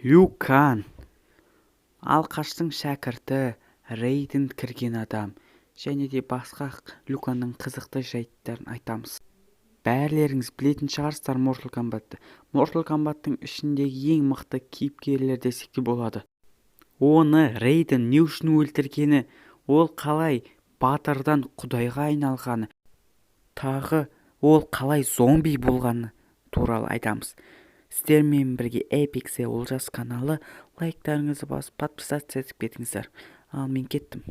Лю Кан, алқаштың шәкірті, Рейден кірген адам және де басқа Лю Канның қызықты жайттарын айтамыз. Бәрлеріңіз білетін шығарсыздар Mortal Kombat'ты. Mortal Kombat'тың ішіндегі ең мықты кейіпкерлер десек те болады. Оны Рейден не үшін өлтіргені, ол қалай батырдан құдайға айналғаны, тағы ол қалай зомби болғаны туралы айтамыз. Сіздермен бірге Epic Олжас каналы, лайктарыңызды басып, подписаться етіп кетіңіздер. Ал мен кеттім.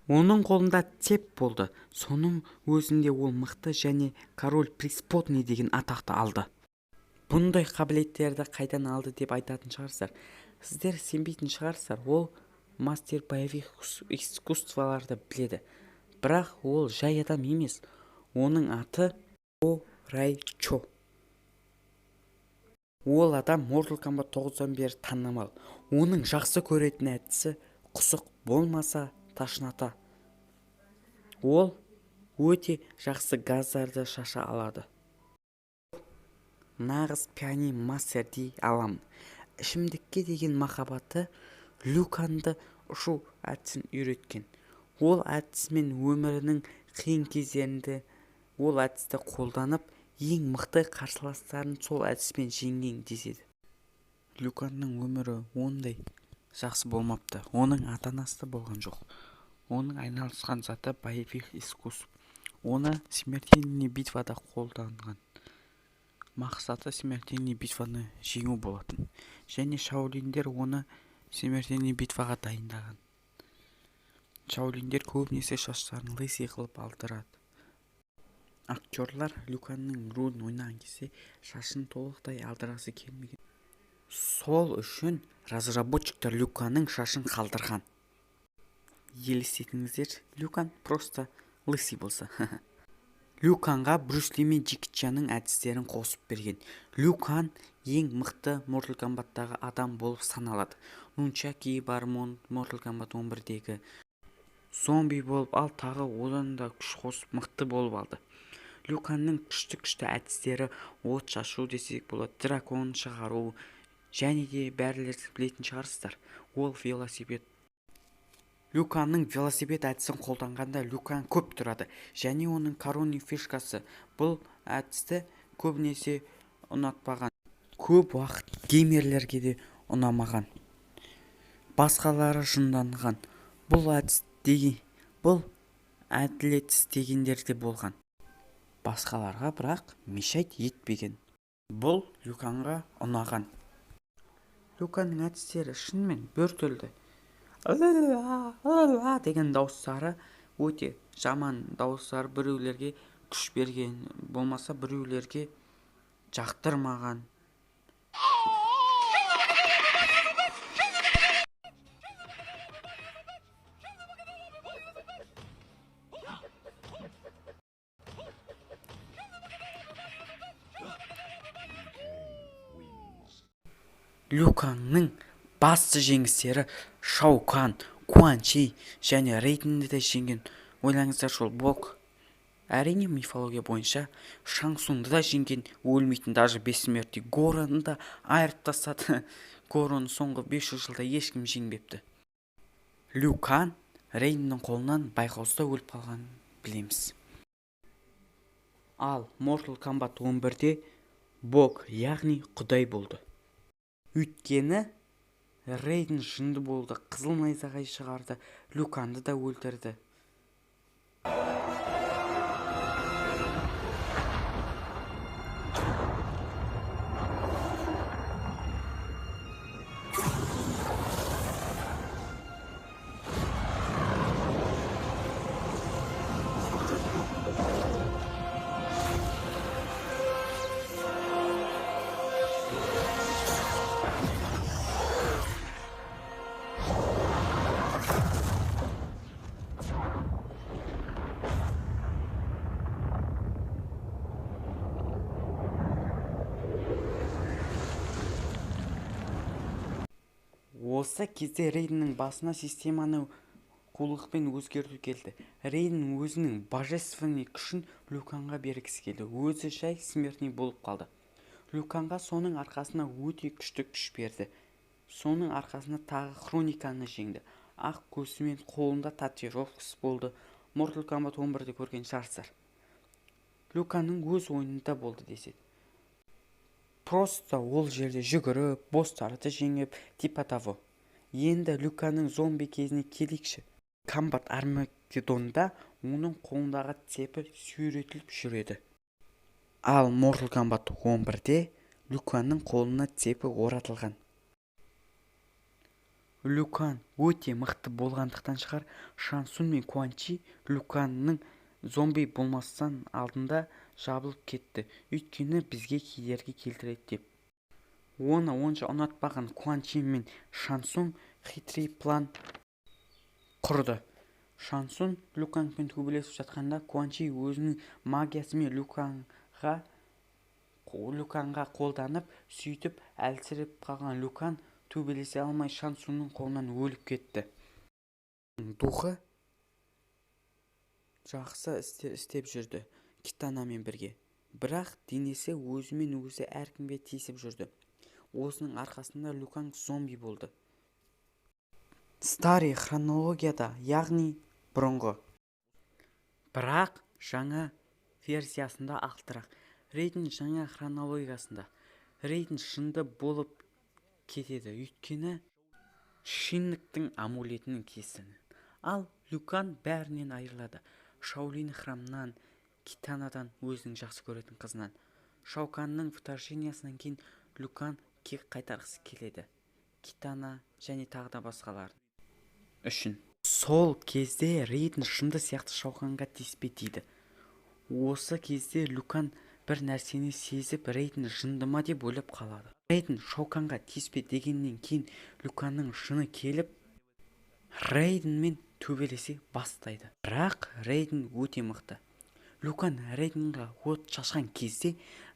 Оның қолында цеп болды. Соның өзінде ол мықты және король преисподней деген атақты алды. Бұндай қабілеттерді қайдан алды деп айтатын шығарсыздар. Сіздер сенбейтін шығарсыздар. Ол мастер боевых искусстволарды біледі. Бірақ ол жай адам емес. Оның аты Бо Рай Чо. Ол адам Mortal Kombat 9-дан бері танымал. Оның жақсы көретін әдісі құсық болмаса ташната. Ол өте жақсы газдарды шаша алады. Нағыз пиани мастер дей аламын. Ішімдікке деген махаббаты Лю Канды ұшу әдісін үйреткен. Ол әдісімен өмірінің қиын кездерінде ол әдісті қолданып, ең мықты қарсыластарын сол әдіспен жеңген деседі. Лю Канның өмірі ондай жақсы болмапты. Оның ата-анасы да болған жоқ. Оның айналысқан заты боевых искусств. Оны смертельный битвада қолданған. Мақсаты смертельный битваны жеңу болатын. Және шаолиндер оны смертельный битваға дайындаған. Шаолиндер көбінесе шаштарын лысый қылып алдырады. Актерлар Лю Канның рөлін ойнаған кезде шашын толықтай алдырғысы келмеген. Сол үшін разработчиктар Лю Канның шашын қалдырған. Елестетіңіздер, Лю Кан просто лысый болса. Лю Канға Брюс Ли мен Джеки Чанның әдістерін қосып берген. Лю Кан ең мықты Mortal Kombat'тағы адам болып саналады. Нунчаки бар Mortal Kombat 11-дегі. Зомби болып ал, тағы одан да күш қосып мықты болып алды. Лю Канның күшті-күшті әдістері от шашу десек болады, дракон шығару, және де бәрілеріңіз білетін шығарсыздар. Ол велосипед. Лю Канның велосипед әдісін қолданғанда Лю Кан көп тұрады. Және оның коронный фишкасы. Бұл әдісті көбінесе ұнатпаған. Көп уақыт геймерлерге де ұнамаған. Басқалары жынданған. Бұл әдіс деген, бұл әділетсіз дегендер де болған. Басқаларға бірақ мешайт етпеген. Бұл Лю Канға ұнаған. Лю Канның әдістері шынымен біртүрлі. Деген дауыстары өте жаман дауыстар, біреулерге күш берген, болмаса біреулерге жақтырмаған. Лю Канның басты жеңістері Шао Кан, Куан Чи және Рейденді де жеңген. Ойлаңыздар, сол бог. Әрине, мифология бойынша Шаң Цунды да жеңген, өлмейтін даже бессмертный Гороны да айырып тастады. Гороны соңғы 500 жылда ешкім жеңбепті. Лю Кан Рейденнің қолынан байқаусызда өліп қалғанын білеміз. Ал Mortal Kombat 11-де бог, яғни құдай болды. Өйткені Рейден жынды болды, қызыл найзағай шығарды, Лю Канды да өлтірді. Осы кезде Рейденнің басына системаны қулықпен өзгерту келді. Рейден өзінің божественный күшін Люканға бергісі келді. Өзі жай смертный болып қалды. Люканға соның арқасында өте күшті күш берді. Соның арқасында тағы Хрониканы жеңді. Ақ көзімен, қолында татуировкасы болды. Mortal Kombat 11-де көрген шығарсыздар. Люканның өз ойынында болды деседі. Просто ол жерде жүгіріп, босстарды жеңіп, типа того. Енді Люканның зомби кезіне келейікші. Комбат Армагеддонда оның қолындағы цепі сүйретіліп жүреді. Ал Mortal Kombat 11-де Люканның қолына цепі оратылған. Люкан өте мықты болғандықтан шығар, Шан Цун мен Куан Чи Люканның зомби болмастан алдында жабылып кетті, өйткені бізге кедергі келтіреді деп. Оны онша ұнатпаған Куан Чи мен Шан Цун хитрый план құрды. Шан Цун Люканмен төбелесіп жатқанда, Куан Чи өзінің магиясымен Люканға қолданып, сөйтіп әлсіреп қалған Люкан төбелесе алмай, Шан Цунның қолынан өліп кетті. Духы жақсы істер істеп жүрді Китанамен бірге, бірақ денесі өзімен өзі әркімге тиісіп жүрді. Осының арқасында Люкан зомби болды. Старый хронологияда, яғни бұрынғы. Бірақ жаңа версиясында ақтырақ. Рейден жаңа хронологиясында Рейден жынды болып кетеді, өйткені Шинніктің амулетінің кесірінен. Ал Люкан бәрінен айырылады: Шаолинь храмынан, Китанадан, өзінің жақсы көретін қызынан. Шауканның вторжениясынан кейін Люкан кек қайтарғысы келеді Китана және тағы да басқалар үшін. Сол кезде Рейден жынды сияқты Шауканға тиіспе дейді. Осы кезде Люкан бір нәрсені сезіп, Рейден жынды ма деп ойлап қалады. Рейден Шауканға тиіспе дегеннен кейін Люканның жыны келіп, Рейденмен төбелесе бастайды. Бірақ Рейден өте мықты. Люкан Рейденға от шашқан кезде,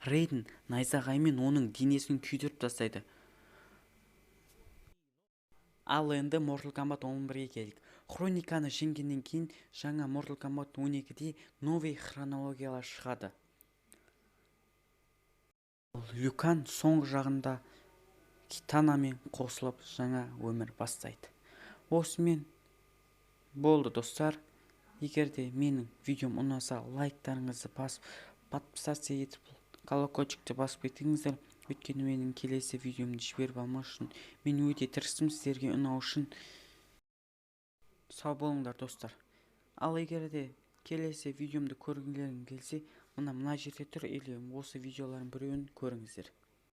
Рейден найзағаймен оның денесін күйдіріп тастайды. Ал енді Mortal Kombat 11-ге келдік. Хрониканы жеңгеннен кейін жаңа Mortal Kombat 12-де новый хронологиялар шығады. Люкан соңғы жағында Китанамен қосылып, жаңа өмір бастайды. Осымен болды, достар. Егер де менің видеом ұнаса, лайктарыңызды басып, подписаться етіп, колокольчикті басып кетіңіздер, өйткені менің келесі видеомды жіберіп алмас үшін. Мен өте тырыстым сіздерге ұнау үшін. Сау болыңдар, достар. Ал егер де келесі видеомды көргілерің келсе, мына жерде тұр или осы видеолардың біреуін көріңіздер.